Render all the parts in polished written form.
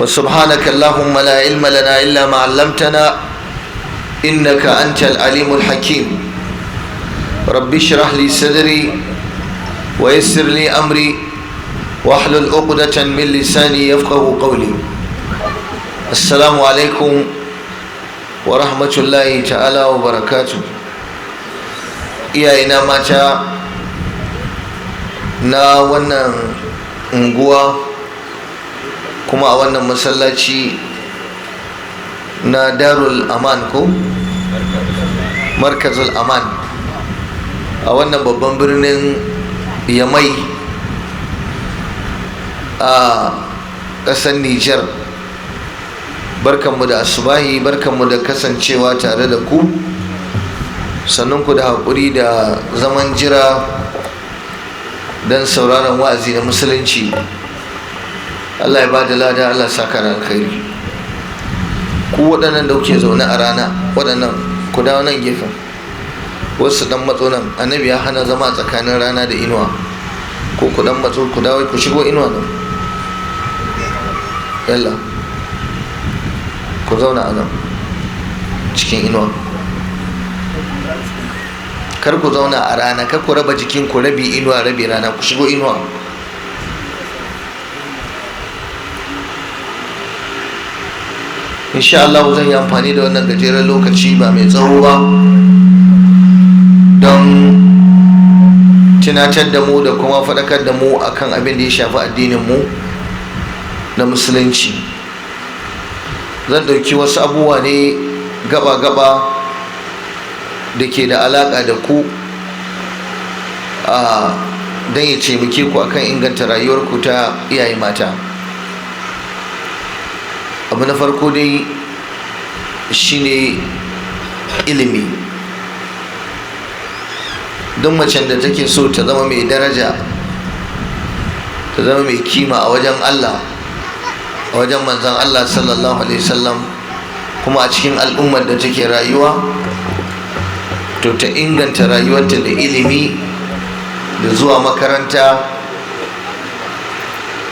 وسبحانك اللهم لا علم لنا إلا ما علمتنا إنك أنت العليم الحكيم. رب اشرح لي صدري ويسر لي أمري واحلل عقدة من لساني يفقه قولي. السلام عليكم ورحمة الله تعالى وبركاته. Iyayena mata na wannan unguwa, kuma a wannan masallaci na Darul Aman ko Markazul Aman, a wannan babban birnin Yamai a ƙasar Nijar, barkanmu da asubahi, barkanmu da kasancewa tare da ku. Sannan ku da haƙuri da zaman jira don sauraron wa'azi na Musulunci. Allah ya ba da lada, Allah saka da alkhairi. Ku waɗannan da kuke zaune a rana, waɗannan ku dawo nan gefen, wasu dan matso nan. Annabi ya hana zama tsakanin rana da inuwa. Ko ku dan matso, ku dawo, ku shigo inuwa nan. Yalla, ku zauna a nan cikin inuwa, kar ku zauna a rana, kar ku raba jikin ku rabi inuwa, rabi rana. Ku shigo inuwa. Insha Allah zan yi amfani da wannan gajeren lokaci ba mai tsawo ba don tunatar da mu da kuma faɗakar da mu akan abin da ya shafi addinin mu na Musulunci. Zan ɗauki wasu abubuwa ne gaba-gaba da ke da alaƙa da ku a don ya taimake ku akan inganta rayuwarku ta iyaye mata. Abu na farko dai shine ilimi. Duk macen da take so ta zama mai daraja, ta zama mai kima a wajen Allah, a wajen Manzon Allah sallallahu alaihi wasallam, kuma a cikin al'ummar da take rayuwa, to ta inganta rayuwarta da ilimi, da zuwa makaranta,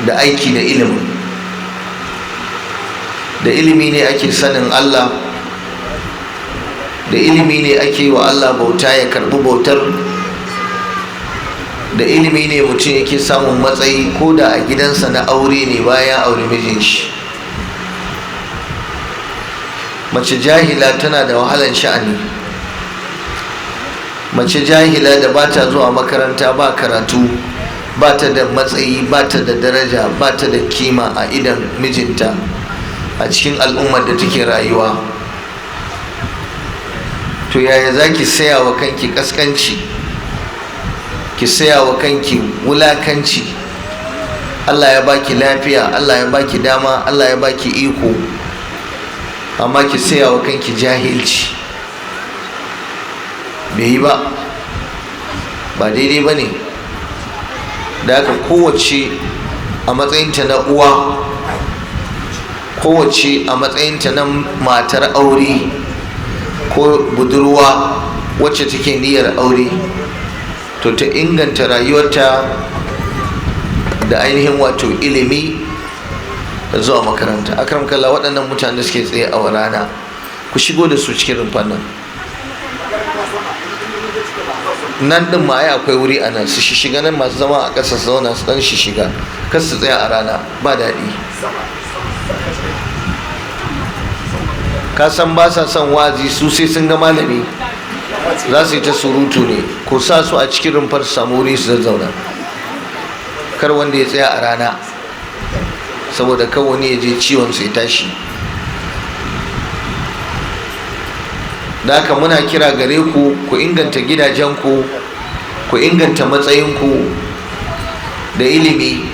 da aiki da ilimin. Da ilimi ne ake sanin Allah, da ilimi ne ake wa Allah bauta ya karbi bautar, da ilimi ne mutum yake samun matsayi ko da a gidansa na aure ne bayan aure mijin shi. Mace jahila tana da wahalan sha'ani. Mace jahila da ba ta zuwa makaranta, ba karatu, ba ta da matsayi, ba ta da daraja, ba ta da kima a idan mijinta, a cikin al'ummar da take rayuwa. To yaya za ki saya wa kanki kaskanci, ki saya wa kanki wulakanci? Allah ya baki lafiya, Allah ya baki dama, Allah ya baki iko, amma ki saya wa kanki jahilci. Bai yi ba, ba daidai ba ne. Da haka kowace a matsayinta na uwa, kowace a matsayinta na matar aure ko budurwa wacce take niyyar aure, to ta inganta rayuwarta da ainihin wato ilimi da zuwa makaranta. Akram kalla, waɗannan mutane suke tsaye a rana, ku shigo da su cikin rumfan nan. Nan din ma ai akwai wuri a nan, su shiga nan. Masu zama a ƙasa su zauna, su dan shiga, kar su tsaya a rana, ba daɗi. Ka san ba sa son wa'azi su, sai sun ga malami za su yi ta surutu ne. Ko sa su a cikin rumfar, su samu wuri su zazzauna, kar wanda ya tsaya a rana, saboda kar wani ya je ciwon sai tashi. Da haka muna kira gare ku, ku inganta gidajenku, ku inganta matsayinku da ilimi,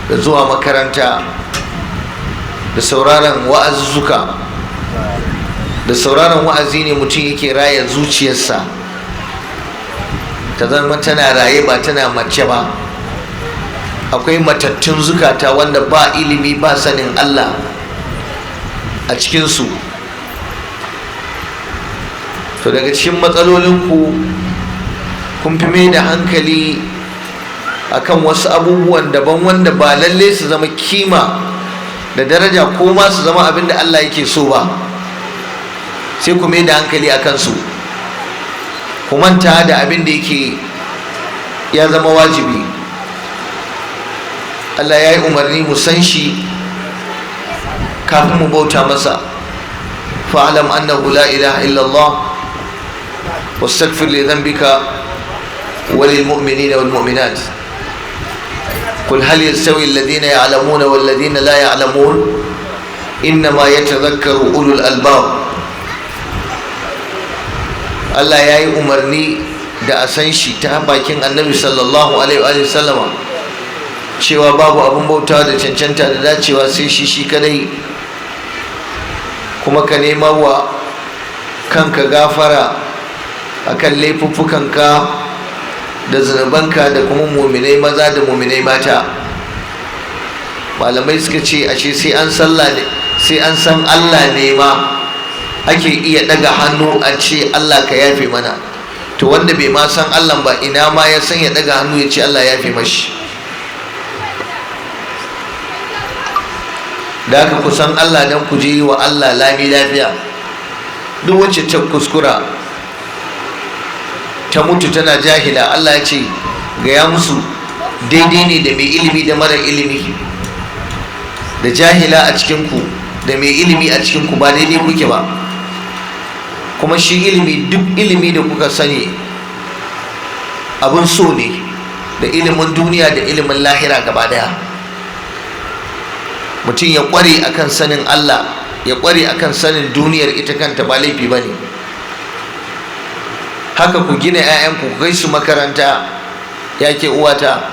da zuwa makaranta, da sauraron wa'azuzzuka. Da sauraron wa'azi ne mutum yake raya zuciyarsa ta zama tana raye, ba tana mace ba. Akwai matattun zukata wanda ba ilimi, ba sanin Allah a cikinsu. To daga cikin matsalolinku, kun fi mai da hankali akan wasu abubuwan daban wanda ba lalle su zama kima da daraja ko ma su zama abin da Allah yake so ba. Sai ku mai da hankali a kansu, ku manta da abin da yake ya zama wajibi. Allah ya yi umarni mu san shi kafin mu bauta masa. فاعلم أنه لا إله إلا الله واستغفر لذنبك وللمؤمنين والمؤمنات. قل هل يستوي الذين يعلمون والذين لا يعلمون إنما يتذكر أولو الألباب. Allah ya yi umarni da a san shi ta bakin Annabi sallallahu alaihi wa sallama, cewa babu abin bauta da cancanta da dacewa sai shi shi kadai, kuma ka nema wa kanka gafara akan laifuffukanka da zunubanka da kuma muminai maza da muminai mata. Malamai suka ce ashe sai an sallah ne, sai an san Allah ne ma ake iya daga hannu a ce, "Allah, ka yafe mana." To wanda bai ma san Allah ba, ina ma ya san ya daga hannu ya ce Allah ya yafe mashi? Da haka ku san Allah don ku je wa Allah lami lafiya. Duk wacce ta kuskura ta mutu tana jahila, Allah ya ce, "Gaya musu, daidai ne da mai ilimi da mara ilimi? Da jahila a cikinku da mai ilimi a cikinku, ba daidai kuke ba." Kuma shi ilimi, duk ilimi da kuka sani, abin so ne, da ilimin duniya da ilimin lahira gaba daya. Mutum ya kware akan sanin Allah, ya kware akan sanin duniyar ita kanta, ba laifi ba ne. Haka ku gina 'ya'yanku, ku kai su makaranta. Ya ke uwata,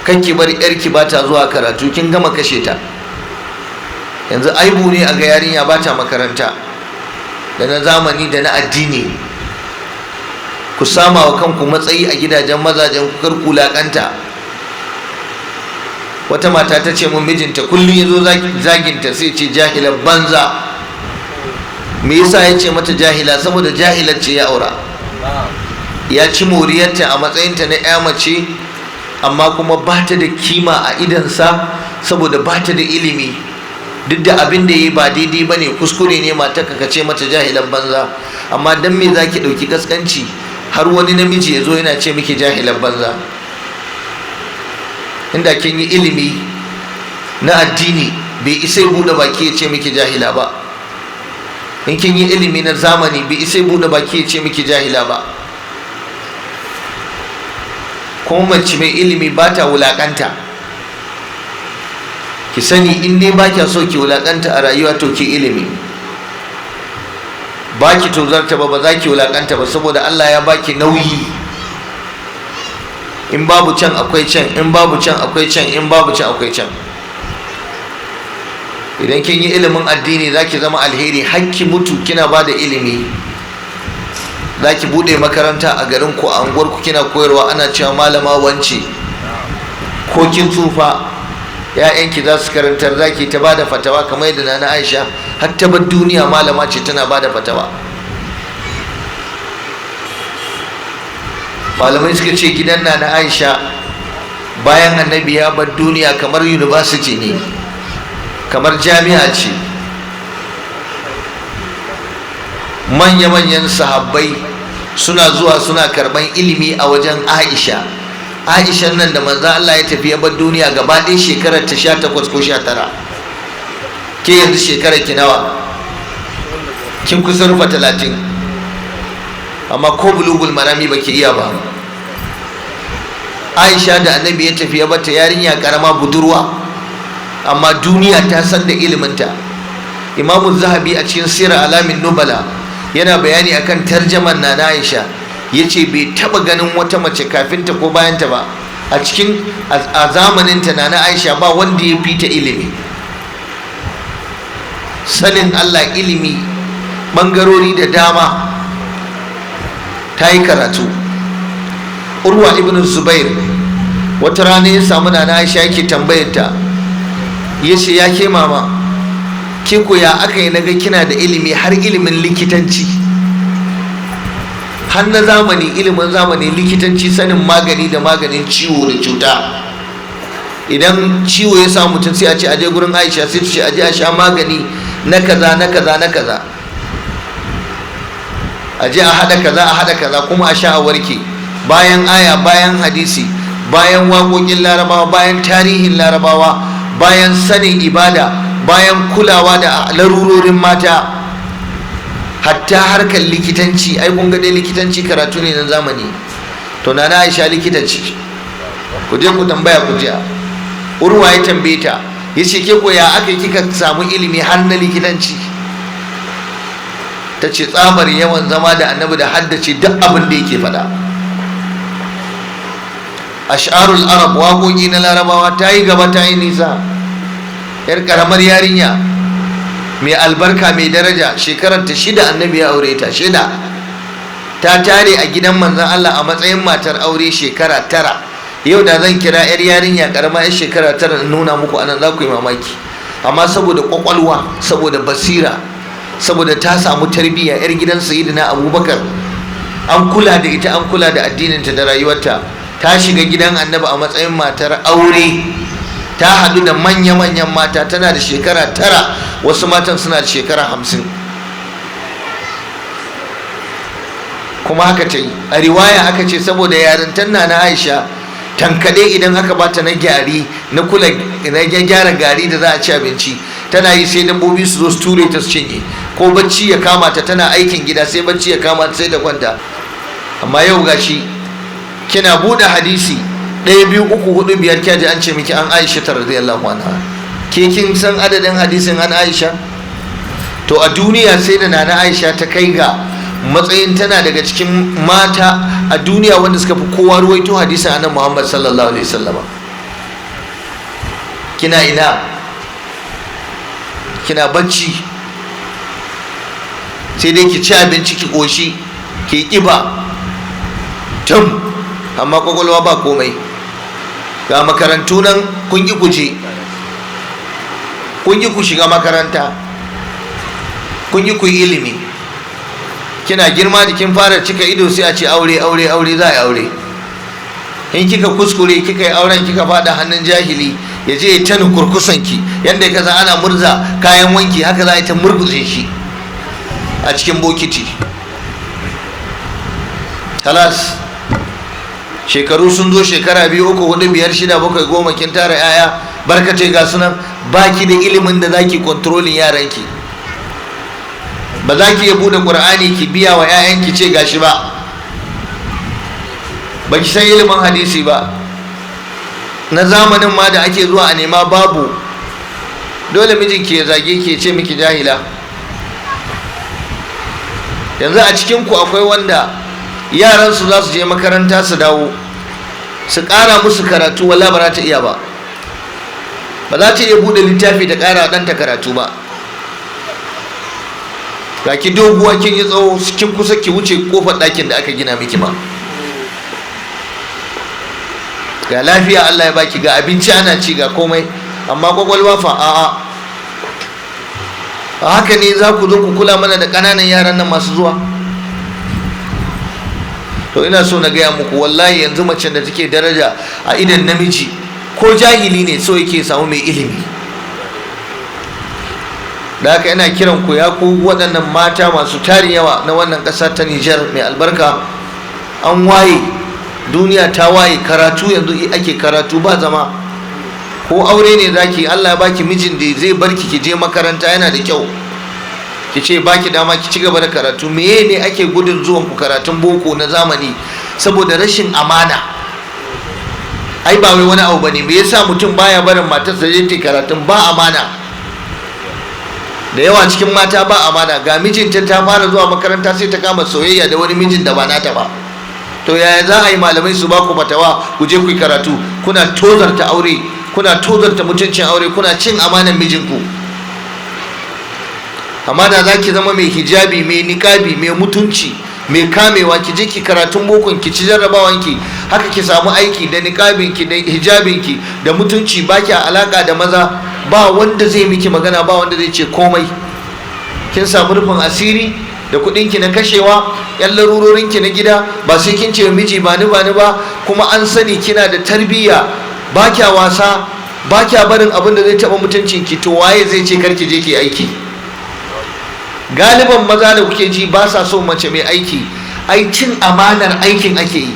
ki bar 'yarki ba ta zuwa karatu, kin gama kashe ta. Yanzu aibu ne a ga yarinya ba ta makaranta, da na zamani da na addini. Ku sama wa kanku matsayi a gidajen mazajen ku, kar ku lakanta. Wata mata ta ce mun mijinta kullum ya zo zaginta sai ce, "Jahilar banza." Me yasa ya ce mata jahila? Saboda jahilar ce ya aura. Ya ci moriyarta a matsayinta na 'ya mace, amma kuma ba ta da kima a idansa saboda ba ta da ilimi. Duk da abin da ya yi ba daidai ba ne, kuskure ne matarka ka ce mata jahilan banza, amma dan me za ki ɗauki kaskanci har wani namiji ya zo yana ce miki jahilan banza? Inda kin yi ilimi na addini, bai isa ya buɗe baki ya ce miki jahila ba. In kin yi ilimi na zamani, bai isa ya buɗe baki ya ce miki jahila ba. Kuma mace mai ilimi ba ta wulaƙanta. Ki sani, in dai ba kya so ki wulaƙanta a rayuwa, to ki ilimi. Ba ki tozarta ba, ba za ki wulaƙanta ba, saboda Allah ya baki nauyi. In babu can, akwai can; in babu can, akwai can; in babu can, akwai can. Idan kin yi ilimin addini, za ki zama alheri har ki mutu. Kina ba da ilimi, za ki buɗe makaranta a garin ku, a unguwarku, kina koyarwa, ana cewa malama wance. Ko kin tsufa, ‘ya'yanki za su karantar, za ki ta bada fatawa, kamar yadda Nana Aisha har ta bar duniya malama ce, tana bada fatawa. Malamai suka ce gidan Nana Aisha bayan Annabi ya bar duniya kamar university ne, kamar jami'a ce. Manya-manyan sahabbai suna zuwa suna karban ilimi a wajen Aisha. Aishan nan da manzan Allah ya tafi ya bar duniya, gaba ɗaya shekarar ta 18 ko 19. Ke yanzu shekarar ki nawa? Kin kusa rufa 30, amma ko Bulugul Marami baki iya ba. Aisha da Annabi ya tafi ya bata yarinya karama budurwa, amma duniya ta san da iliminta. Imamu Zahabi a cikin Sirar Alamin Nubala yana bayani akan tarjaman na Aisha, ya ce bai taba ganin wata mace kafinta ko bayanta ba a cikin a zamaninta, na Aisha, ba wanda ya fita ilimi, sanin Allah, ilimi bangarori da dama. Ta yi karatu. Urwa ibn Zubair wata rana ya samu na Aisha, yake tambayarta, ya ce, "Ya ke mama, ke ko ya aka yi naga kina da ilimi, har ilimin likitanci, har na zamani, ilimin zamani, likitanci, sanin magani da maganin ciwo da cuta?" Idan ciwo ya samu mutum, sai a ce aje gurin Aisha, sai ta ce aje a sha magani na kaza, na kaza, na kaza, aje a hada kaza, a hada kaza, kuma a sha a warke. Bayan aya, bayan hadisi, bayan waƙoƙin Larabawa, bayan tarihin Larabawa, bayan sanin ibada, bayan kulawa da larurorin mata, hatta harkar likitanci. Ai kun ga dai likitanci karatu ne na zamani. To, na Aisha likita ce. Ku je ku tambaya ku ji. Urwa ya tambaye ta, ya ce, "Ke ko ya aka yi kika samu ilimi har na likitanci?" Ta ce, "Tsabar yawan zama da Annabi da haddace duk abin da yake faɗa." Ash'arul Arab, waƙoƙi na Larabawa, ta yi gaba, ta yi nisa. Yar ƙaramar yarinya mai albarka, mai daraja, shekarar ta 6 Annabi ya aure ta, 6. Ta tare a gidan Manzon Allah a matsayin matar aure shekara 9. Yau da zan kira yar yarinya karama yar shekara 9 in nuna muku anan, za ku yi mamaki. Amma saboda kwakwalwa, saboda basira, saboda ta samu tarbiyya, yar gidan Sayyidina Abubakar, an kula da ita, an kula da addininta da rayuwarta. Ta shiga gidan Annabi a matsayin matar aure, ta haɗu da manya-manyan mata. Tana da shekara 9, wasu matan suna da shekara 50. Kuma haka ta yi. A riwaya aka ce saboda yarintar na Aisha, tankaɗe idan aka bata na gyari, na kula na gyara gari da za a ci abinci, tana yi sai dabbobi su zo su ture ta su cinye, ko bacci ya kama ta tana aikin gida, sai bacci ya kama ta sai ta kwanta. Amma yau gashi kina buɗe hadisi ɗaya, biyu, uku, hudu, biyar, kyaji an ce miki an Aisha ta radiyallahu anha. Ke kin san adadin hadisin an Aisha? To, a duniya sai da Nana Aisha ta kai ga matsayin tana daga cikin mata a duniya wanda suka fi kowa ruwaito hadisin Annabi Muhammad sallallahu alaihi wasallama. Kina ina? Kina bacci, sai dai ki ci abinci ki ƙoshi, ki ƙiba tum, amma kwakwalwa ba komai. Ga makarantu nan, kun ƙi ku je, kun ƙi ku shiga makaranta, kun ƙi ku yi ilimi. Kina girma, jikin fara cika ido, sai a ce aure, aure, aure, za a yi aure. In kika kuskure kika yi auren, kika fada hannun jahili, ya je ya tani kurkusanki yadda ka san ana murza kayan wanki, haka za a yi ta murguze shi a cikin bokiti. Kalas, shekaru sun zo, shekara 2, 3, 4, 5, 6, 7, 10, kin tara 'ya'ya barkatai ga sunan, baki da ilimin da zaki controlling yaranki. Ba za ki iya bude Qur'ani ki biya wa 'ya'yanki ce gashi ba, ba ki san ilimin hadisi ba, na zamanin ma da ake zuwa a nema babu. Dole mijinki ya zage ki, ya ce miki jahila. Yanzu a cikinku akwai wanda yaransu za su je makaranta su dawo, su ƙara musu karatu, wala ba za ta iya ba, ba za ta iya buɗe littafi ta ƙara ɗanta karatu ba. Ga ki doguwa, kin yi tsawo, kin kusa ki wuce kofar ɗakin da aka gina miki ma. Ga lafiya Allah ya baki, ga abinci ana ci, ga komai, amma kwakwalwa fa a'a. A haka ne za ku zo ku kula mana da ƙananan yaran nan masu zuwa? To, ina so na gaya muku, wallahi yanzu macen da take daraja a idan namiji, ko jahili ne, so yake samu mai ilimi. Da haka ina kiran ku, ya ku waɗannan mata masu tarin yawa na wannan ƙasa ta Nijar mai albarka. An waye, duniya ta waye, karatu yanzu ake, karatu ba zama. Ko aure ne zaki, Allah ya baki mijin da zai barki ki je makaranta, yana da kyau ki ce baki dama ki ci gaba da karatu. Meye ne ake gudun zuwan ku karatun boko na zamani? Saboda rashin amana. Ai ba wai wani abu bane. Me yasa mutum baya barin matarsa je ta karatun? Ba amana. Da yawa cikin mata ba amana. Ga mijinta, ta fara zuwa makaranta, sai ta kama soyayya da wani mijin da ba nata ba. To, yaya za a yi malamai su ba ku fatawa ku je ku yi karatu? Kuna tozarta aure, kuna tozarta mutuncin aure, kuna cin amanan mijinku. Amma da za ki zama mai hijabi, mai niƙabi, mai mutunci, mai kamewa, ki je ki karatun bokon ki, ci jarrabawan ki, haka ki samu aiki da niƙabin ki da hijabin ki da mutunci, baki a alaka da maza, ba wanda zai miki magana, ba wanda zai ce komai. Kin samu rufin asiri da kuɗin ki na kashewa, yan larurorin ki na gida, ba sai kin ce miji ba ni ba ni ba. Kuma an sani kina da tarbiyya, ba kya wasa. Ba kya barin abin da zai taɓa mutuncin ki. To waye zai ce kar ki je ki aiki? Galiban maza da kuke ji ba sa so mace mai aiki, ai cin amanar aikin ake yi,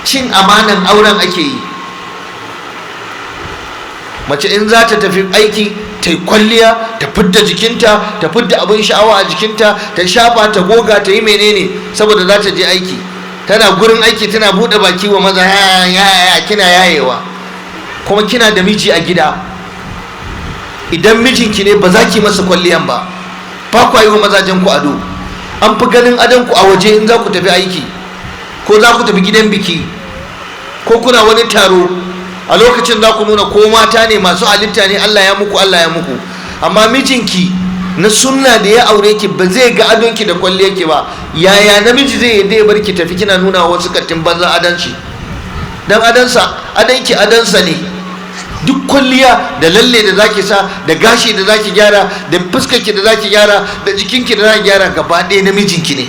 cin amanar auren ake yi. Mace in za ta tafi aiki, ta yi kwalliya, ta fidda jikinta, ta fidda abin sha'awa a jikinta, ta shafa, ta goga, ta yi menene, saboda za ta je aiki. Tana gurin aiki tana buɗe baki wa maza, ya ya kina yayewa. Kuma kina da miji a gida. Idan mijinki ne, ba za ki masa kwalliyan ba. Ba kwa yi wa mazajen ku ado. An fi ganin adon ku a waje, in za ku tafi aiki, ko za ku tafi gidan biki, ko kuna wani taro. A lokacin za ku nuna ko mata ne masu halitta ne, Allah ya muku, Allah ya muku. Amma mijinki na sunna da ya aure ki ba zai ga adonki da kwalliyarki ba. Yaya namiji zai yadda ya bar ki tafi kina nuna wasu kattin banza adanci? Dan adansa, adanki adansa ne. Duk kwalliya da lalle da zaki sa, da gashi da zaki gyara, da fuskarki da zaki gyara, da jikinki da zaki gyara, gaba ɗaya namijinki ne.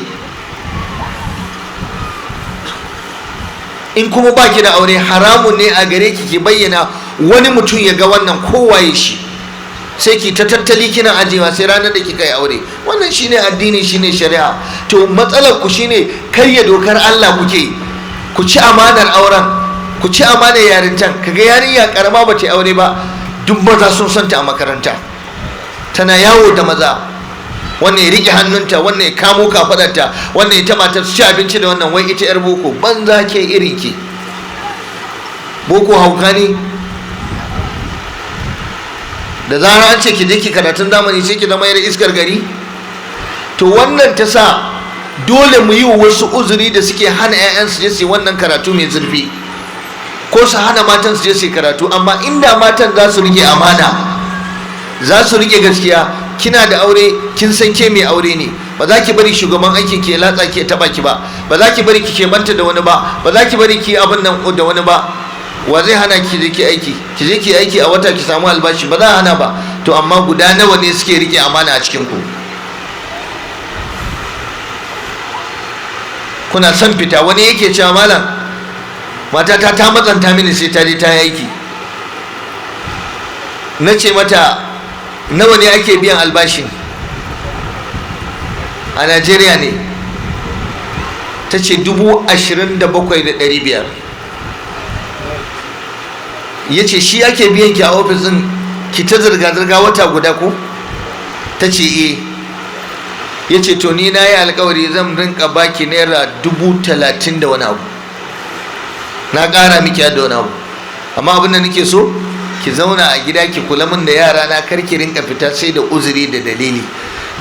In kuma baki da aure, haramun ne a gare ki ki bayyana wani mutum ya ga wannan, kowaye shi. Sai ki ta tattali kina ajewa sai ranar da kika yi aure. Wannan shine addini, shine shari'a. To matsalar ku shine karya dokar Allah kuke. Ku ci amanar auren, ku ci amanar yarintan. Kaga yarinya karama ba ta aure ba, duk maza sun santa a makaranta, tana yawo da maza. Wannan ya rike hannunta, wannan ya kamo kafadarta, wannan ya taba ta, su ci abinci da wannan, wai ita yar boko. Banza ke irin ki. Boko hauka ne? Da zarar an ce ki je ki karatun zamani, sai ki zama yar iskar gari. To wannan ta sa dole mu yi wa wasu uzuri da suke hana 'ya'yansu je su yi wannan karatu mai zurfi, ko su hana matan su je su yi karatu. Amma inda matan za su rike amana, za su rike gaskiya, kina da aure, kin san ke mai aure ne, ba za ki bari shugaban aikin ke latsa ke taba ki ba, ba za ki bari ki keɓanta da wani ba, ba za ki bari ki abin nan da wani ba, wa zai hana ki je ki aiki? Ki je ki aiki a wata ki samu albashi, ba za a hana ba. To amma guda nawa ne suke rike amana a cikin ku? Kuna son fita. Wani yake cewa, "Malam, matata ta matsanta mini sai ta je ta yi aiki." Na ce mata, "Nawa ne ake biyan albashin a Najeriya ne?" Ta ce 27,500. Ya ce, "Shi ake biyan ki a ofis ɗin ki ta zirga-zirga wata guda ko?" Ta ce eh. Ya ce, "To ni na yi alkawari zan rinka baki naira 30,000 da wani abu, na ƙara miki da wani abu. Amma abin da nake so, ki zauna a gida ki kula min da yara na, kar ki rinka fita sai da uzuri da dalili.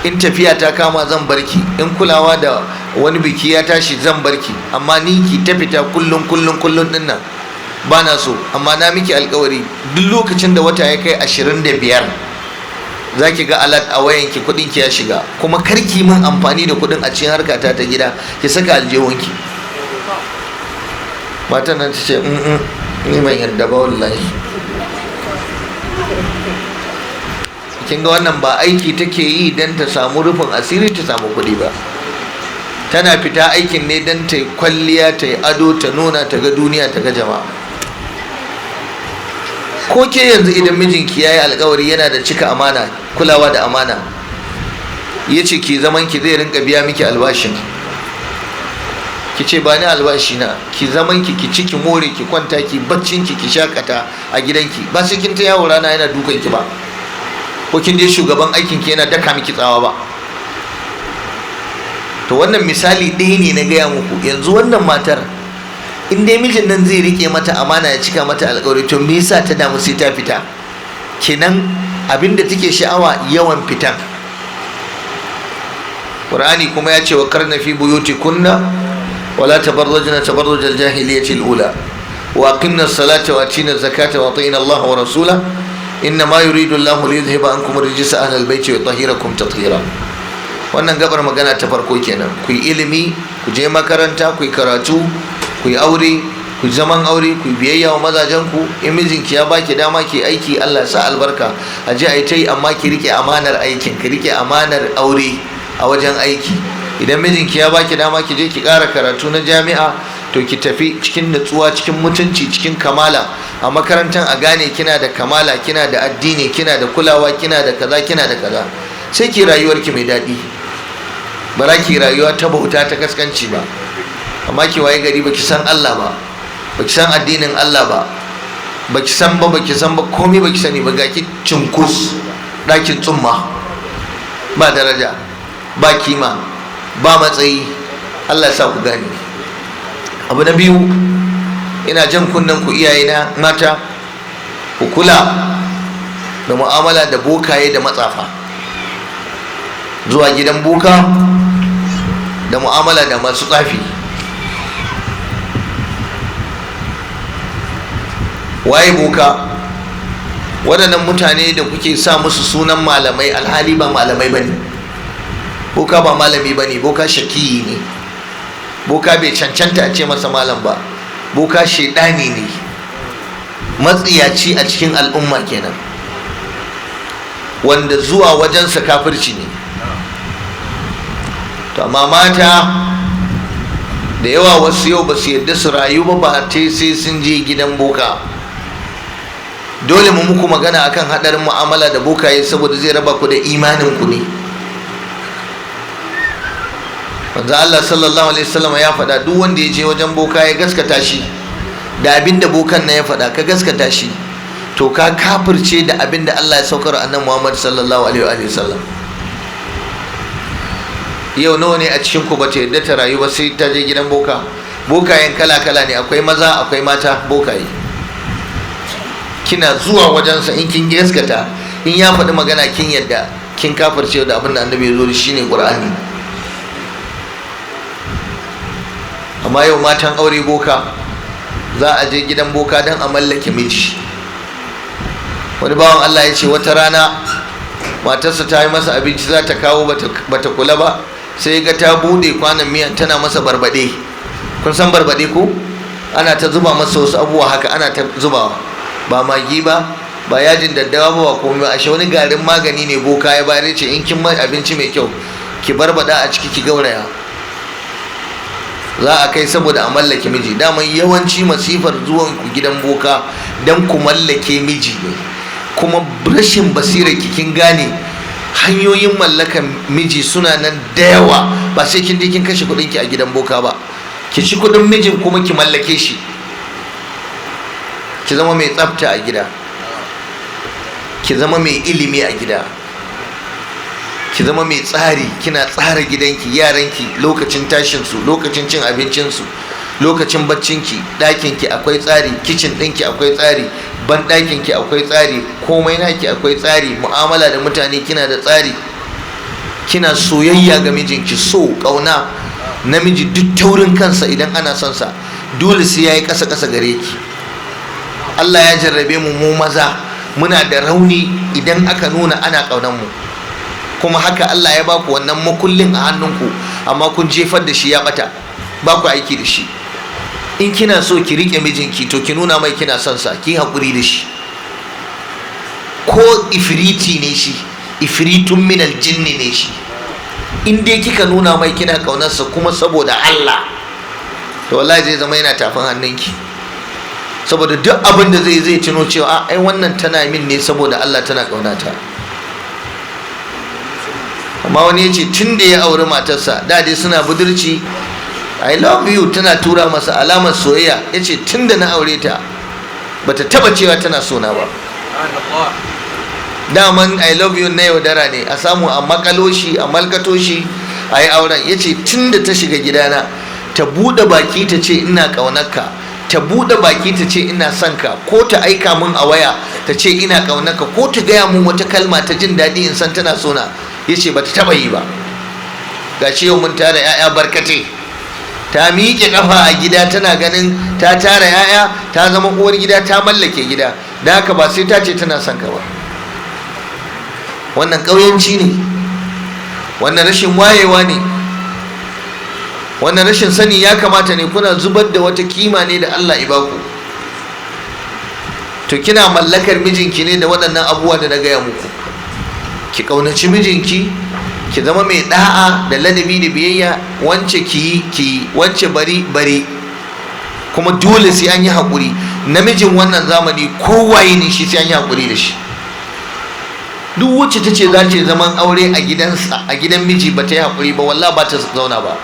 In tafiya ta kama zan barki, in kulawa da wani biki ya tashi zan barki, amma ni ki ta fita kullum kullum kullum din nan ba na so. Amma na miki alkawari, duk lokacin da wata ya kai 25, za ki ga alert a wayanki, kudin ki ya shiga. Kuma kar ki min amfani da kudin a cikin harkata ta gida, ki saka aljihunki." Matan nan ta ce, "Ni ban yarda ba wallahi." Kin ga wannan ba aiki take yi don ta samu rufin asiri, ta samu kuɗi ba. Tana fita aikin ne don ta yi kwalliya, ta yi ado, ta nuna, ta ga duniya, ta ga jama'a. Ko ke yanzu, idan mijinki ya yi alkawari, yana da cika amana, kulawa da amana, ya ce ki zaman ki, zai rinka biya miki albashin, ki ce ba ni albashi na, ki zaman ki, ki ci, ki more, ki kwanta, ki baccin ki, ki shakata a gidanki. Ba sai kin ta yawo rana yana dukan ki ba, ko kin je shugaban aikin ki yana daka miki tsawa ba. To wannan misali ɗaya ne na gaya muku. Yanzu wannan matar, in dai mijin nan zai rike mata amana, ya cika mata alƙawari, to me yasa ta damu sai ta fita? Kenan abinda take sha'awa yawan fitan. Qur'ani kuma ya ce, "Wa karna fi buyutikunna wala tabarrajna tabarruj al-jahiliyyati al-ula wa aqimna as-salata wa atina az-zakata wa atina Allah wa rasulahu inna ma yuridu Allahu liyudhhiba ankum ar-rijsa ahla al-bayti wa yutahhirakum tathira." Wannan gabar magana ta farko kenan. Ku yi ilimi, ku je makaranta, ku yi karatu, ku yi aure, ku zaman aure, ku yi biyayya wa mazajen ku. In mijinki ya baki dama ki aiki, Allah sa albarka, a je a yi ta yi, amma ki rike amanar aikin, ki rike amanar aure a wajen aiki. Idan mijinki ya baki dama ki je ki ƙara karatu na jami'a, to ki tafi cikin nutsuwa, cikin mutunci, cikin kamala. A makarantar a gane kina da kamala, kina da addini, kina da kulawa, kina da kaza, kina da kaza. Sai ki rayuwarki mai daɗi, ba za ki rayuwa ta bauta, ta kaskanci ba. Amma ki waye gari baki san Allah ba, baki san addinin Allah ba, baki san ba, baki san ba, komai baki sani ba, ga ki cinkus ɗakin tsumma, ba daraja, ba kima, ba matsayi. Allah ya sa ku gane. Abu na biyu, ina jan kunnen ku iyayena mata, ku kula da mu'amala da bokaye da matsafa, zuwa gidan boka da mu'amala da masu tsafi. Waye boka? Waɗannan mutane da kuke sa musu sunan malamai, alhali ba malamai ba ne. Boka ba malami ba ne, boka shakiyi ne. Boka bai cancanta a ce masa malam ba. Boka shaidani ne, matsiyaci a cikin al'umma kenan, wanda zuwa wajensa kafirci ne. To amma mata da yawa, wasu yau ba su yadda su rayu ba, ba sai sun je gidan boka. Dole mu muku magana akan hadarin mu'amala da bokaye, saboda zai raba ku da imanin ku ne. Manzo Allah sallallahu alaihi wasallam ya faɗa, duk wanda ya je wajen boka ya gaskata shi da abin da bokan nan ya faɗa, ka gaskata shi, to ka kafirce da abin da Allah ya saukar annabi Muhammad sallallahu alaihi wasallam. Yau nawa ne a cikin ku bata yadda ta rayu ba sai ta je gidan boka? Bokayen kala kala ne, akwai maza, akwai mata bokaye. Kina zuwa wajensa, in kin gaskata, in ya faɗi magana kin yadda, kin kafirce da abin da annabi ya zo da shi ne Qur'ani. Amma yau matan aure boka, za a je gidan boka don a mallake miji. Wani bawan Allah ya ce wata rana matarsa ta yi masa abinci, za ta kawo, bata kula ba, sai ga ta bude kwanan miyan tana masa barbade. Kun san barbade ko? Ana ta zuba masa wasu abubuwa haka, ana ta zubawa, ba magi ba, ba yajin daddawa ba, ba komai ba. Ashe wani garin magani ne boka ya bayar, ce in kin mai abinci mai kyau ki barbada a ciki, ki gauraya, za a kai, saboda a mallake miji. Daman yawanci masifar zuwan ku gidan boka dan ku mallake miji ne. Kuma rashin basirar ki, kin gane hanyoyin mallakan miji suna nan da yawa, ba sai kin je kin kashe kuɗin ki a gidan boka ba. Ki ci kuɗin mijin kuma ki mallake shi. Ki zama mai tsafta a gida, ki zama mai ilimi a gida, ki zama mai tsari, kina tsara gidanki, yaranki, lokacin tashinsu, lokacin cin abincinsu, lokacin baccinki, ɗakinki akwai tsari, kicin ɗinki akwai tsari, ban ɗakinki akwai tsari, komai naki akwai tsari, mu'amala da mutane kina da tsari, kina soyayya ga mijinki, so ƙauna. Namiji duk taurin kansa, idan ana son sa, dole sai yayi ƙasa ƙasa gare ki. Allah ya jarrabe mu, mu maza muna da rauni idan aka nuna ana ƙaunar mu. Kuma haka Allah ya baku wannan makullin a hannunku, amma kun jefar da shi, ya bata, ba ku aiki da shi. In kina so ki rike mijinki, to ki nuna mai kina son sa, ki haƙuri da shi. Ko ifriti ne shi, ifritun minal jinni ne shi, in dai kika nuna mai kina ƙaunarsa kuma saboda Allah, to wallahi zai zama yana tafin hannunki, saboda duk abin da zai tuno cewa ai wannan tana min ne saboda Allah, tana ƙaunata. Amma wani ya ce tun da ya auri matarsa, da dai suna budurci, "I love you" tana tura masa alamar soyayya. Ya ce tun da na aure ta bata taba cewa tana sona ba. Daman "I love you" na yaudara ne, a samu a makalo shi, a malkato shi, a yi auren. Ya ce tun da ta shiga gidana, ta buɗe baki ta ce ina ƙaunarka, ta buɗe baki ta ce ina son ka, ko ta aika min a waya ta ce ina ƙaunarka, ko ta gaya min wata kalma ta jin daɗi in san tana sona, ya ce bata taɓa yi ba. Gashi yau mun tara 'ya'ya barkatai, ta miƙe ƙafa a gida, tana ganin ta tara 'ya'ya, ta zama uwar gida, ta mallake gida, da haka ba sai ta ce tana son ka ba. Wannan ƙauyanci ne, wannan rashin wayewa ne, wannan rashin sani ya kamata ne. Kuna zubar da wata kima ne da Allah ya baku. To kina mallakar mijinki ne da waɗannan abubuwa da na gaya muku. Ki ƙaunaci mijinki, ki zama mai da'a da ladabi da biyayya. Wance ki yi, ki yi, wance bari, bari. Kuma dole sai an yi haƙuri. Namijin wannan zamani kowaye ne shi, sai an yi haƙuri da shi. Duk wacce ta ce za ta zaman aure a gidansa, a gidan miji, ba ta yi haƙuri ba, wallah ba ta zauna ba.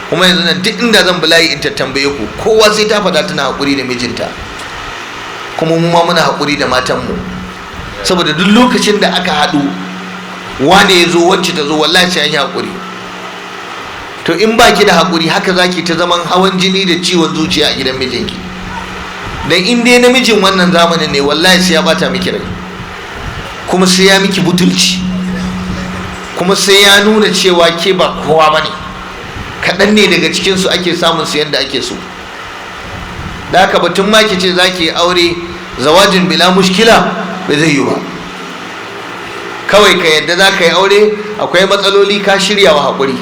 Kuma yanzu nan duk inda zan bulayi in ta tambaye ku, kowa sai ta faɗa tana haƙuri da mijinta. Kuma mu ma muna haƙuri da matanmu, saboda duk lokacin da aka haɗu, wane ya zo, wacce ta zo, wallahi sai an yi haƙuri. To in ba ki da haƙuri, haka za ki ta zaman hawan jini da ciwon zuciya a gidan mijinki. Dan in dai namijin wannan zamanin ne, wallahi sai ya bata miki rai, kuma sai ya miki butulci, kuma sai ya nuna cewa ke ba kowa ba ne. Kaɗan ne daga cikinsu ake samun su yadda ake so. Da haka batun ma ki ce za ki yi aure zawajin bila mushkila ba zai yi ba. Kawai ka yadda za ka yi aure akwai matsaloli, ka shirya wa haƙuri.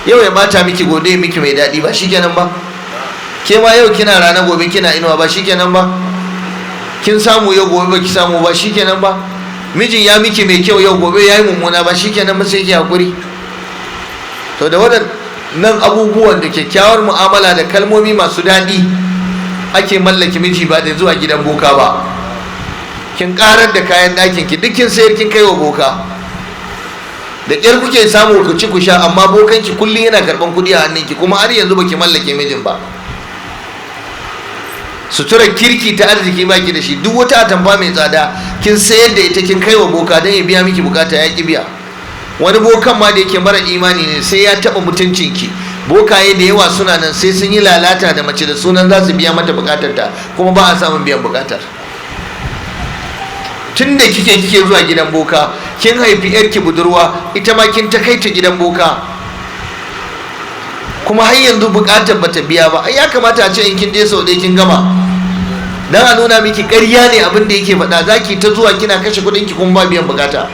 Yau ya bata miki, gobe miki mai daɗi, ba shikenan ba? Ke ma yau kina rana, gobe kina inuwa, ba shikenan ba? Kin samu yau, gobe ba ki samu ba, shikenan ba? Mijin ya miki mai kyau yau, gobe ya yi mummuna, ba shikenan ba? Sai ki haƙuri. To da waɗannan abubuwan da kyakkyawar mu'amala da kalmomi masu daɗi ake mallaki miji, ba da zuwa gidan boka ba. Kin karar da kayan ɗakin ki duk kin sayar, kin kai wa boka. Da ƙyar kuke samu ku ci ku sha, amma bokan ki kullum yana karɓan kuɗi a hannunki, kuma har yanzu baki mallake mijin ba. Suturar kirki ta arziki baki da shi. Duk wata atamfa mai tsada kin sayar da ita, kin kai wa boka don ya biya miki bukata, ya ki biya. Wani bokan ma da yake mara imani ne, sai ya taɓa mutuncinki. Bokaye da yawa suna nan, sai sun yi lalata da mace da sunan za su biya mata bukatar ta, kuma ba a samun biyan bukatar. Tun da kike zuwa gidan boka, kin haifi yarki budurwa, ita ma kin ta kai ta gidan boka, kuma har yanzu bukatar bata biya ba. Ai ya kamata a ce in kin je sau ɗaya kin gama, dan a nuna miki ƙarya ne abin da yake faɗa. Zaki ta zuwa kina kashe kuɗin ki, kuma ba biyan bukata.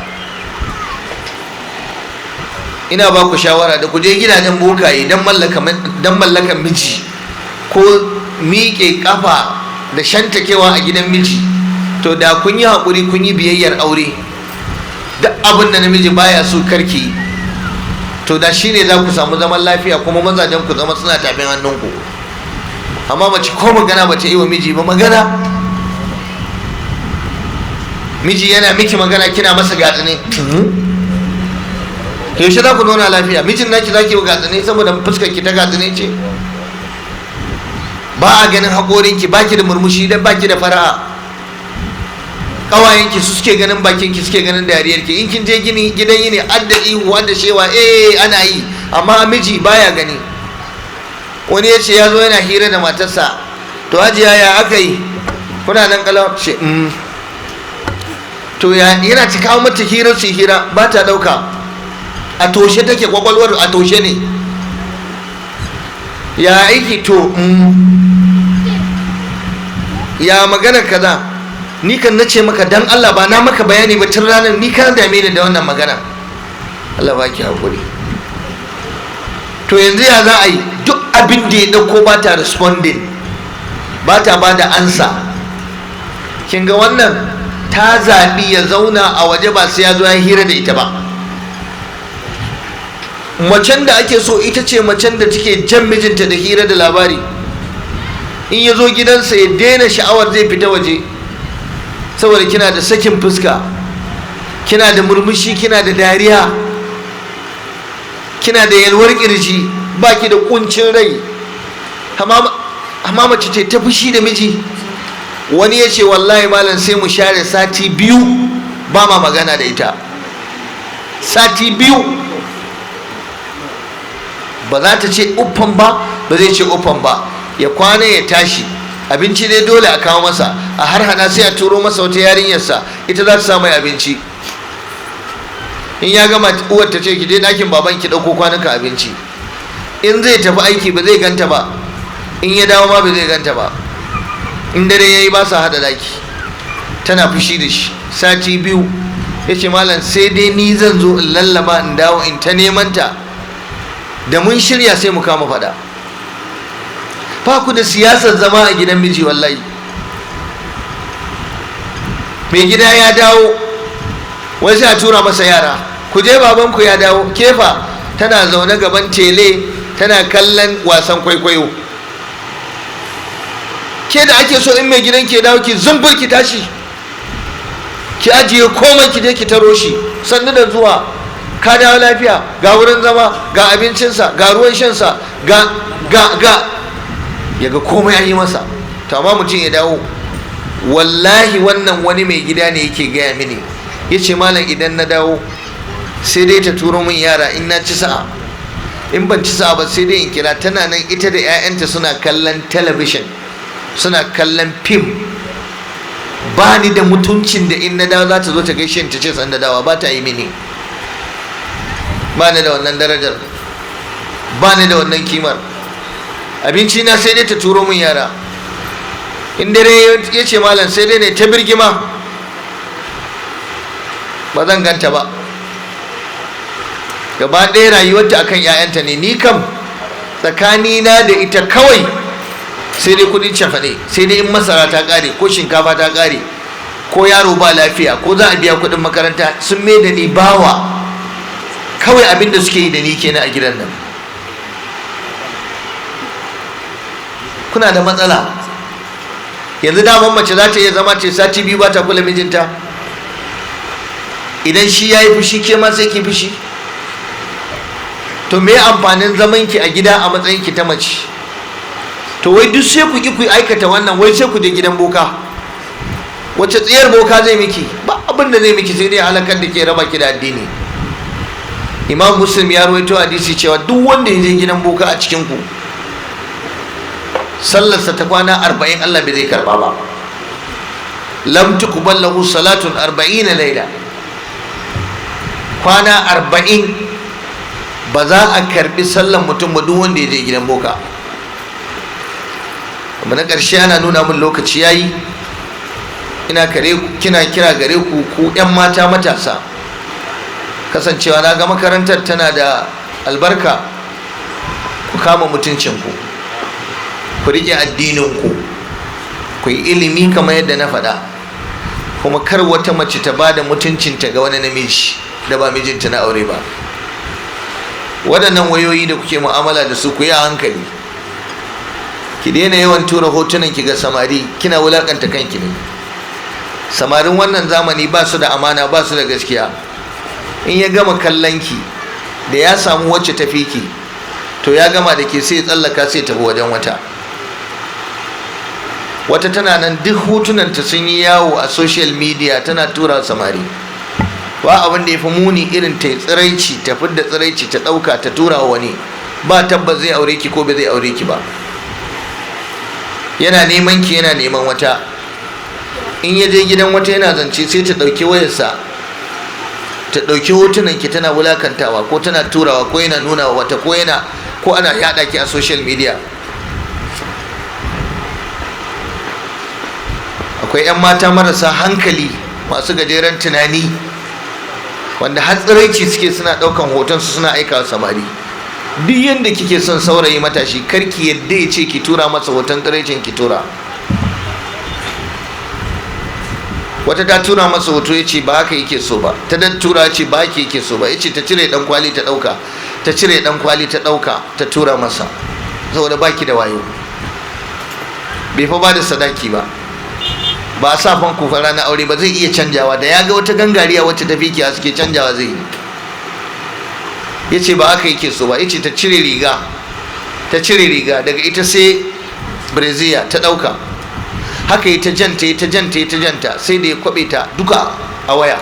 Ina ba ku shawara da ku je gidajen bokaye don mallakan miji ko miƙe kafa da shantakewa a gidan miji, to da kun yi haƙuri, kun yi biyayyar aure, duk abin da namiji baya so karki, to da shine za ku samu zaman lafiya, kuma mazajen ku zama suna tafin hannunku. Amma mace ko magana ba ta yi wa miji ba, magana miji yana miki magana, kina masa gatsine, yaushe za ku zauna lafiya? Mijin naki za ki yi gatsine saboda fuskar ki ta gatsine ce, ba a ganin haƙorinki, ba ki da murmushi dan ba ki da fara'a. Ƙawayenki su suke ganin bakinki, suke ganin dariyarki. In kin je gini gidan yini, adda ihu, adda shewa, eh, ana yi, amma miji baya gani. Wani ya ce ya zo yana hira da matarsa: "To hajiya, ya aka yi, kuna nan kalau?" Ce to ya yana ta kawo mata hirar su, hira ba ta dauka, a toshe take, kwakwalwar a toshe ne. "Ya aiki?" "To ya magana kaza, ni kan nace maka dan Allah ba na maka bayani ba tun ranar, ni kan dame ni da wannan magana." "Allah baki hakuri, to yanzu ya za a yi?" Duk abin da ya dauko ba ta responding, ba ta ba da ansa. Kin ga wannan ta zaɓi ya zauna a waje, ba sai ya zo ya hira da ita ba. Macen da ake so ita ce macen da take jan mijinta da hira da labari. In ya zo gidansa ya daina sha'awar zai fita waje, saboda kina da sakin fuska, kina da murmushi, kina da dariya, kina da yalwar kirji, baki da kuncin rai. Amma mace ce ta fushi da miji. Wani ya ce: "Wallahi malam, sai mu share sati 2 ba ma magana da ita." Sati 2 ba za ta ce uffan ba, ba zai ce uffan ba. Ya kwana ya tashi, abinci dai dole a kawo masa, a har hada sai a turo masa wata yarinyarsa, ita za ta sa mai abinci. In ya gama, uwar ta ce: "Ki je ɗakin baban ki ɗauko kwanuka abinci." In zai tafi aiki ba zai ganta ba, in ya dawo ma ba zai ganta ba. In dare yayi ba sa hada daki. Tana fushi da shi sati 2. Ya ce: "Malam, sai dai ni zan zo in lallaba, in dawo in ta neman ta, da mun shirya sai mu kama fada." Ba ku da siyasar zama a gidan miji wallahi. Mai gida ya dawo, wai sai a tura masa yara: "Ku je, babanku ya dawo." Kefa tana zaune gaban tele tana kallon wasan kwaikwayo. Ke da ake so in mai gidan ke dawo, ki zumbur, ki tashi, ki ajiye komai, ki je ki taro shi: "Sannu da zuwa, ka dawo lafiya? Ga wurin zama, ga abincinsa, ga ruwan shansa, ga ga ga." Ya ga komai an yi masa. To amma mutum ya dawo, wallahi wannan wani mai gida ne yake gaya mini, ya ce, "Malam, idan na dawo sai dai ta turo min yara in na ci sa'a. In ban ci sa'a ba, sai dai in kira. Tana nan ita da 'ya'yanta suna kallon talabishin, suna kallon fim. Ba ni da mutuncin da in na dawo za ta zo ta gaishe ta ce sannu da dawowa. Ba ta yi mini. Ba ni da wannan darajar, ba ni da wannan kimar. Abinci na sai dai ta turo min yara. In dare," ya ce, "malam, sai dai ne ta birgima, ba zan ganta ba. Gaba ɗaya rayuwarta akan 'ya'yanta ne. Ni kam tsakanina da ita kawai sai dai kudin cefane, sai dai in masara ta ƙare ko shinkafa ta ƙare ko yaro ba lafiya ko za a biya kudin makaranta. Sun mai da ni bawa. Kawai abin da suke yi da ni kenan a gidan nan." Kuna da matsala. Yanzu daman mace za ta iya zama ce sati 2 ba ta kula mijinta. Idan shi ya yi fushi, ke ma sai ki fushi. To me amfanin zaman ki a gida a matsayin ki ta mace? To wai duk sai ku ki ku aikata wannan, wai sai ku je gidan boka. Wace tsiyar boka zai miki? Ba abin da zai miki, sai dai halakar da ke, raba ki da addini. Imam Muslim ya rawaito hadisi cewa duk wanda ya je gidan boka a cikin ku, sallarsa ta kwana 40 Allah bai zai karba ba. Lam tuqbal lahu salatun 40 laila. Kwana 40 ba za a karbi sallan mutum ba, duk wanda ya je gidan boka. Kuma na ƙarshe, ana nuna min lokaci yayi. Ina kare kina kira gare ku, ku 'yan mata matasa, kasancewa na ga makarantar tana da albarka, ku kama mutuncinku, ku riƙe addininku, ku yi ilimi kamar yadda na faɗa. Kuma kar wata mace ta ba da mutuncinta ga wani namiji da ba mijinta na aure ba. Waɗannan wayoyi da kuke mu'amala da su, ku yi a hankali. Ki daina yawan tura hotunan ki ga samari, kina wulakanta kanki ne. Samarin wannan zamani ba su da amana, ba su da gaskiya. In ya gama kallon ki, da ya samu wacce tafi ki, to ya gama da ke, sai ya tsallaka, sai tafi wajen wata. Wata tana nan, duk hotunanta sun yi yawo a social media, tana tura samari. Ba abin da ya fi muni irin ta yi tsiraici, ta fidda tsiraici, ta ɗauka ta tura wa wani. Ba tabbas zai aure ki ko bai zai aure ki ba. Yana neman ki, yana neman wata. In ya je gidan wata yana zance, sai ta ɗauki wayarsa, ta ɗauki hotunan ki, tana wulakantawa ko tana turawa ko yana nuna wa wata ko yana ko ana yaɗa ki a social media. Akwai 'yan mata marasa hankali, masu gajeren tunani, wanda har tsiraici suke suna ɗaukan hotonsu suna aika wa samari. Duk yadda kike son saurayi matashi, karki yadda ya ce ki tura masa hoton tsiraicin, ki tura. Wata ta tura masa hoto, ya ce ba haka yake so ba. Ta dan tura, ce ba haka yake so ba. Ya ce ta cire dan kwali ta ɗauka. Ta cire dan kwali, ta ɗauka, ta tura masa. Saboda baki da wayo. Bai fa ba da sadaki ba, ba a sa fanku fa ranar aure ba. Zai iya canjawa da ya ga wata gangariya wacce ta fi ki suke canjawa zai yi. Ya ce ba haka yake so ba. Ya ce ta cire riga. Ta cire riga, daga ita sai brassiere, ta ɗauka. Haka yi ta janta, yi ta janta, yi ta janta, sai da ya kwabe ta duka a waya.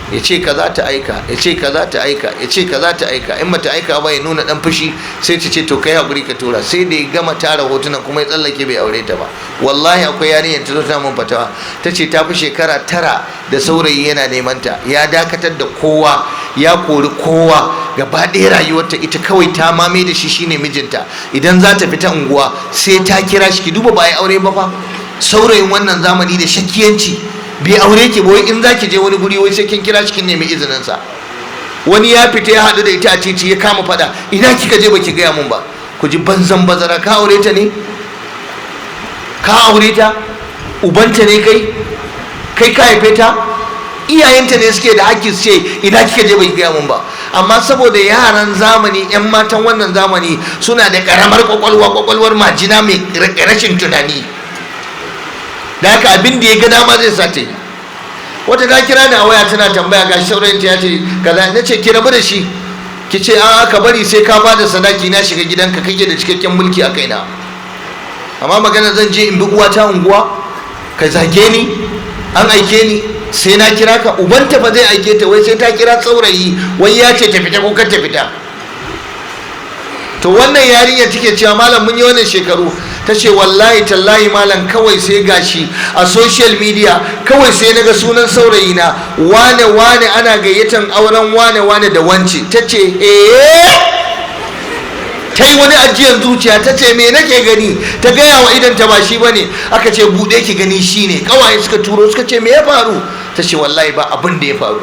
Ya ce kaza, ta aika. Ya ce kaza, ta aika. Ya ce kaza, ta aika. In bata aika ba, ya nuna dan fushi. Sai ta ce, "To kai hakuri, ka tura." Sai da ya gama tara hotunan, kuma ya tsallake, bai aure ta ba. Wallahi akwai yarinyar ta zo ta mun fatawa, ta ce ta fi shekara 9 da saurayi yana neman ta. Ya dakatar da kowa, ya kori kowa, gaba ɗaya rayuwarta ita kawai ta mame da shi, shine mijinta. Idan za ta fita unguwa sai ta kira shi. Ki duba, ba ya aure ba fa. Saurayin wannan zamani da shakkiyanci. Bai aure ki ba, wai in za ki je wani guri, wai sai kin kira shi, kin nemi izinin sa. Wani ya fita, ya haɗu da ita a titi, ya kama faɗa: "Ina kika je baki gaya mun ba?" Ku ji banzan bazara. Ka aure ta ne? Ka aure ta? Ubanta ne kai? Kai ka haife ta? Iyayenta ne suke da hakki su ce, "Ina kika je baki gaya mun ba?" Amma saboda yaran zamani, yan matan wannan zamani suna da karamar kwakwalwa, kwakwalwar majina mai rashin tunani. Da haka abin da ya ga dama zai sa ta yi. Wata ta kira ni a waya tana tambaya, ga saurayinta ya ce kaza. Na ce ki rabu da shi, ki ce a ka bari sai ka bada sadaki na shiga gidanka, kake da cikakken mulki a kaina. Amma magana zan je in bi uwata unguwa, ka zage ni, an aike ni sai na kira ka. Ubanta ba zai aike ta wai sai ta kira saurayi, wai ya ce ta fita ko kar ta fita. To wannan yarinya take cewa, "Malam, mun yi wannan shekaru." Ta ce, "Wallahi tallahi malam, kawai sai gashi a social media, kawai sai naga sunan saurayi na wane wane ana gayyatan auren wane wane da wance." Ta ce eh, ta yi wani ajiyar zuciya, ta ce, "Me nake gani?" Ta gaya wa idan ta ba shi bane. Aka ce, "Buɗe ki gani." Shi ne kawaye suka turo, suka ce, "Me ya faru?" Ta ce, "Wallahi ba abin da ya faru."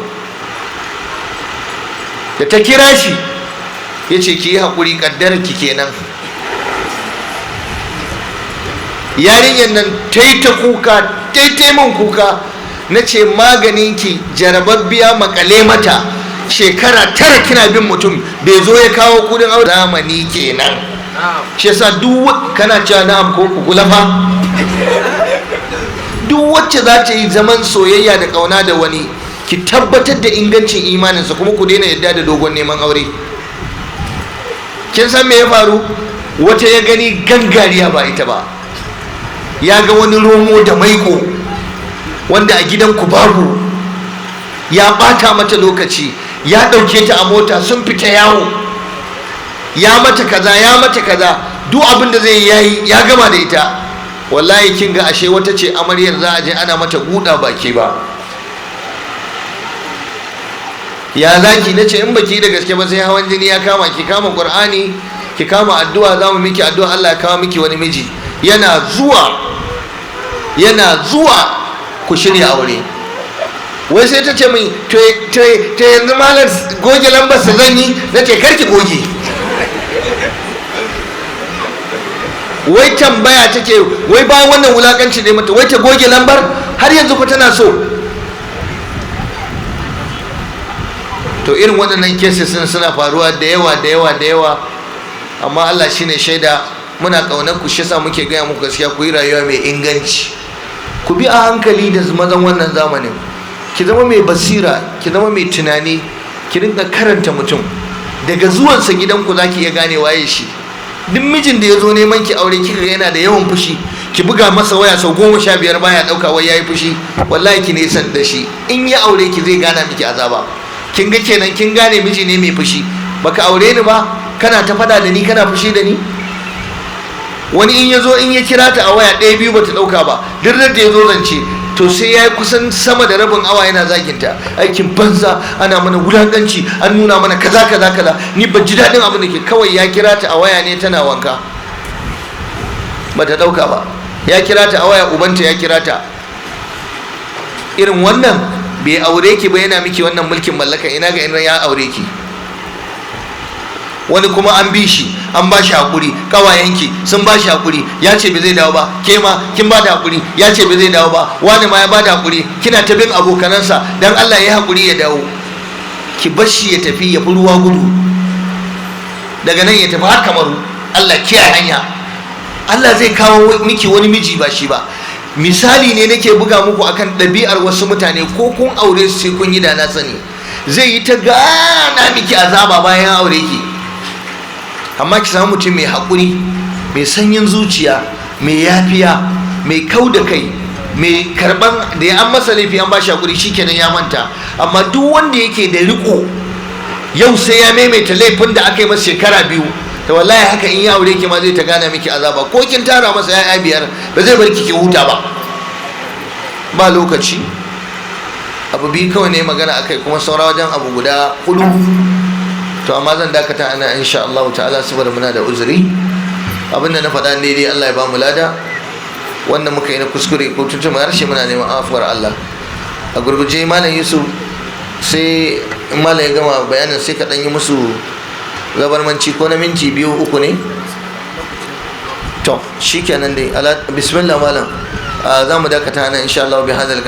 Da ta kira shi, ya ce, "Ki yi haƙuri, ƙaddarar ki kenan." Yarinyar nan ta yi ta kuka, ta yi min kuka. Na ce, "Maganinki jarababbiya, makale mata. Shekara 9 kina bin mutum, bai zo ya kawo kudin aure." Zamani kenan. Shi yasa duk kana cewa na'am ko ku kula fa, duk wacce za ta yi zaman soyayya da kauna da wani, ki tabbatar da ingancin imaninsa, kuma ku daina yadda da dogon neman aure. Kin san me ya faru? Wata ya gani gangariya, ba ita ba. Ya ga wani romo da maiko wanda a gidanku babu. Ya bata mata lokaci, ya ɗauke ta a mota sun fita yawo, ya mata kaza, ya mata kaza, duk abin da zai yayi, ya gama da ita. Wallahi kin ga ashe wata ce amaryar za a je ana mata guda baki ba. Ya zaki? Nace in baki da gaske ba, sai hawan jini ya kama ki. Kama Qur'ani, ki kama addu'a, za mu miki addu'a Allah ya kawo miki wani miji. Yana zuwa, yana zuwa, ku shirya aure. Wai sai ta ce min, "To yanzu malam, goge lambar sa zan yi?" Na ce, "Karki goge." Wai tambaya take, wai bayan wannan wulakanci ne mata, wai ta goge lambar? Har yanzu fa tana so. To irin waɗannan cases suna faruwa da yawa da yawa da yawa. Amma Allah shine shaida, muna ƙaunar ku, shi yasa muke gaya muku gaskiya. Ku yi rayuwa mai inganci, ku bi a hankali da mazan wannan zamanin. Ki zama mai basira, ki zama mai tunani, ki rinka karanta mutum. Daga zuwansa gidanku za ki iya gane waye shi. Duk mijin da ya zo neman ki aure, kika ga yana da yawan fushi, ki buga masa waya sau 15 baya ɗauka, wai yayi fushi, wallahi ki nisan da shi. In ya aure ki, zai gana miki azaba. Kin ga kenan, kin gane miji ne mai fushi. Baka aure ni ba, kana ta fada da ni, kana fushi da ni. Wani in ya zo, in ya kira ta a waya ɗaya biyu bata ɗauka ba, duk da ya zo zance, to sai ya yi kusan sama da rabin awa yana zaginta. "Aikin banza, ana mana wulakanci, an nuna mana kaza kaza kaza, ni ban ji daɗin abin da ke." Kawai ya kira ta a waya ne tana wanka, bata ɗauka ba. Ya kira ta a waya, ubanta ya kira ta. Irin wannan bai aure ki ba yana miki wannan mulkin mallaka, ina ga ina ya aure ki? Wani kuma an bi shi, an ba shi haƙuri, ƙawayenki sun ba shi haƙuri, ya ce bai zai dawo ba. Ke ma kin ba da haƙuri, ya ce bai zai dawo ba. Wani ma ya ba da haƙuri. Kina ta bin abokanansa dan Allah ya haƙuri ya dawo. Ki bar shi ya tafi, ya fi ruwa gudu. Daga nan ya tafi har Kamaru, Allah kiyaye hanya. Allah zai kawo miki wani miji ba shi ba. Misali ne nake buga muku akan ɗabi'ar wasu mutane. Ko kun aure su, sai kun yi da na sani. Zai yi ta gana miki azaba bayan aure ki. Amma ki samu mutum mai haƙuri, mai sanyin zuciya, mai yafiya, mai kau da kai, mai karban da ya an masa laifi, an ba shi haƙuri, shikenan ya manta. Amma duk wanda yake da riko, yau sai ya maimaita laifin da aka yi masa shekara 2, to wallahi haka in ya aure ki ma zai ta gana miki azaba. Ko kin tara masa 'ya'ya 5, ba zai bar ki ki huta ba. Ba lokaci, abu biyu kawai ne magana akai, kuma saura wajen abu guda hudu. To amma zan dakata ana insha Allah ta'ala, saboda muna da uzuri. Abinda na faɗa ne dai, Allah ya ba mu lada. Wanda muka yi na kuskure ko tuntuɓe harshe, muna neman afuwar Allah. A gurguje, Malam Yusuf, sai in malam ya gama bayanin, sai ka ɗan yi musu zabarmanci ko na minti 2 3 ne. To shikenan dai, bismillah malam, za mu dakata nan insha Allah bi hadal.